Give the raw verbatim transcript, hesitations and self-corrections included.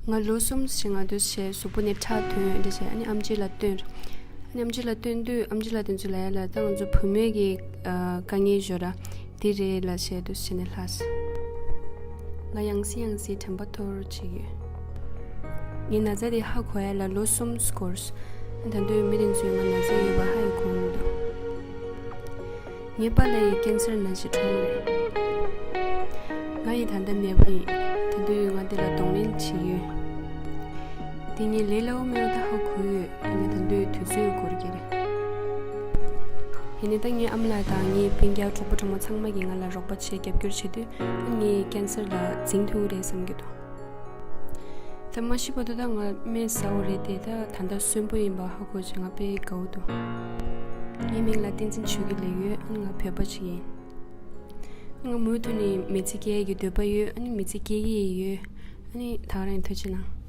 ང་ལོ་གསུམ་ཞིག་ང་དུས་བྱས་གཟུགས་པོ་ནས་ཁྲག་ཐོན་འདྲ་བྱས། ཨ་ནི་ཨམ་ཆི་ལ་སྟོན། ཨ་ནི་ཨམ་ཆི་ལ་སྟོན་དུས་ཨམ་ཆི་ལ་དེ་ཚོ་ལ་ཡ་ལ་ད་ང་ཚོ་བུད་མེད་ཀྱི་ཨ་དཀའ་ངལ་ཞོ་ར་དེ་རེད་ལ་བྱས་དུས་བྱས་ནས་ལྷག་སོང་། ང་ཡང་སེ་ཡང་སེ་དྲན་པ་འཐོར་བྱེད་ཀྱི་ཡོད། ངའི་ན་ཚ་དེ་ཧ་གོ་ཡ་ལ་ལོ་གསུམ་འགོར་སོང་། ད་དུང་མི་དེ་ཚོས་ང་ན་ཚ་ཡོད་པ་ཧ་ཡང་གོ་མི་འདུག། ངའི་པཱ་ལགས་ཡིས་ཀན་སར་ནད་གཞི་འཁྲུངས་རེད། ང་ཡིས་ད་ལྟ་ནད་པ་ཡིན། དེ་དུས་ང་དེ་ལ་གདོང་ལེན་བྱེད་ཀྱི་ཡོད། དེ་ངས་ལས་སླ་བོ་མེད་པ་ད་ཧ་གོ་ཡོད། ཡིན་ནའི་ད་དུང་དུས་ཚོད་འགོར་གྱི་རེད། ཡིན་ནའི་ད་ངའི་ཨ་མ་ལགས་དང་ངའི་སྤུན་ཀྱག་གྲོགས་པོ་གྲོགས་མོ་ཚང་མ་གིས་ང་ལ་རོགས་པ་བྱས་རྒྱབ་སྐྱོར་བྱེད་དུས་ཨ་ངས་ཀན་སར་ལ་འཛིན་ཐུབ་ཀྱི་རེད་བསམ་གྱི་འདུག། ད་མ་ཤི་བར་དུ་ད་ང་སྨན་ཟ་འོ་རེད་དེ། ད་ད་ལྟ་གསོན་པོ་ཡིན་པ་ཧ་གོ་བྱས་ང་དཔེ་དགའ་བོ་འདུག། ངའི་མིང་ལ་བསྟན་འཛིན་ཆོས་སྐྱིད་ལབ་ཡོད། ཨ་ནི་ང་བོད་པ་ཞིག་ཡིན། ང་མུ་མཐུད་ནས་མི་ཚེ་སྐྱེལ་ཡས་ཀྱི་འདོད་པ་ཡོད། ཨ་ནི་མི་ཚེ་སྐྱེལ་གྱི་ཡོད། ཨ་ནི་ད་ག་རང་ཐུགས་རྗེ་གནང་།